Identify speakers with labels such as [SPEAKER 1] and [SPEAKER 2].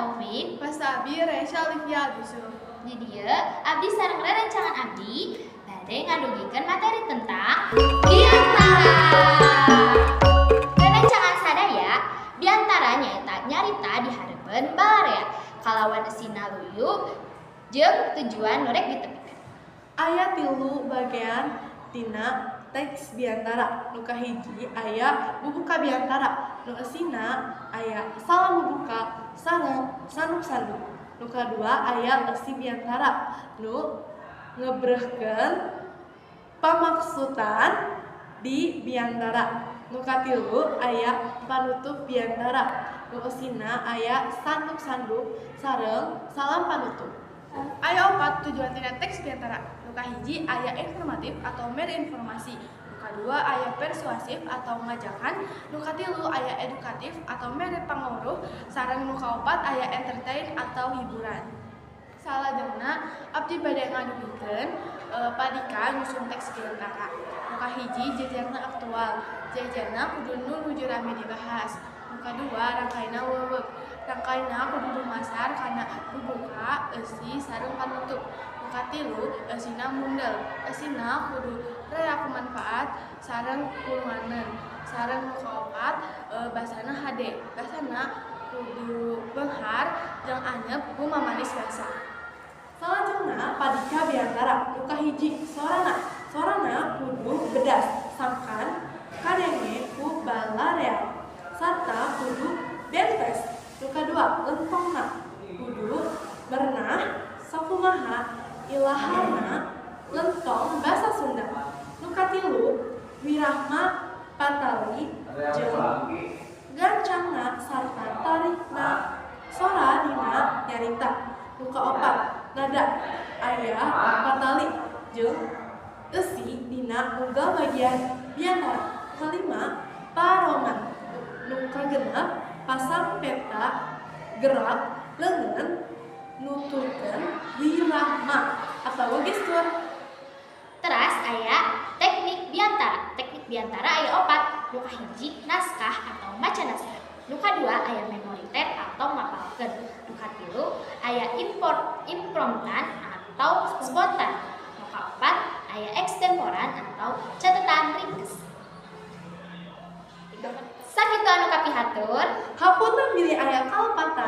[SPEAKER 1] Taufik.
[SPEAKER 2] Wasta abdi Resya Olivia Yusuf.
[SPEAKER 1] Di dieu abdi sareng rerencangan abdi bade ngadugikeun materi tentang biantara. Rerencangan sadaya, biantara nyaeta nyarita di hareupeun balarea kalawan eusina luyu jeung tujuan nu rek ditepikeun.
[SPEAKER 2] Aya tilu bagian tina teks biantara. Nu kahiji aya bubuka biantara. Nu eusina aya salam bubuka sareng sanduk-sanduk. Nu kadua aya eusi biantara. Nu ngebrehkeun pamaksutan di biantara. Nu katilu aya panutup biantara. Nu eusina aya sanduk-sanduk sareng salam panutup.
[SPEAKER 3] Aya opat tujuan tina teks biantara. Nu kahiji aya informatif atau mere informasi. Nu kadua aya persuasif atau ngajakan. Nu katilu aya edukatif atau mere pangawruh. Sareng nu kaopat aya entertain atau hiburan. Salajengna abdi bade ngadugikeun padika nyusun teks biantara. Nu kahiji, jejerna aktual. Jejerna kudu nu nuju rame dibahas. Nu kadua, rangkaina weuweuk. Rangkaina kudu dumasar kana bubuka, eusi, sareng panutup. Nu katilu, eusina mundel. Eusina kudu rea ku manfaat sareng pulunganeun. Sareng nu kaopat, basana hade. Basana kudu beunghar jeung anyep ku mamanis basa.
[SPEAKER 2] Salajengna padika biantara. Nu kahiji, sorana. Sorana kudu bedas sangkan kadenge ku balarea sarta kudu bentes. Nu kadua, lentongna kudu merenah sakumaha ilahana lentong basa Sunda. Nu katilu, wirahma patali jeung gancangna sarta tarikna sora dina nyarita. Nu kaopat, nada aya patali jeung eusi dina unggal bagian biantara. Kalima, parongan. Nu kagenep, pasang peta gerak leungeun nuturkeun wirahma atau gestur.
[SPEAKER 1] Teras aya teknik biantara. Teknik biantara aya opat. Nu kahiji, naskah atau maca naskah. Nu kadua aya memoriter atau ngapalkeun. Nu katilu aya impromptan atau spontan. Nu kaopat aya ekstemporan atau catatan ringkes. Sakitu anu kapihatur.
[SPEAKER 2] Hapunten bilih aya kalepatan.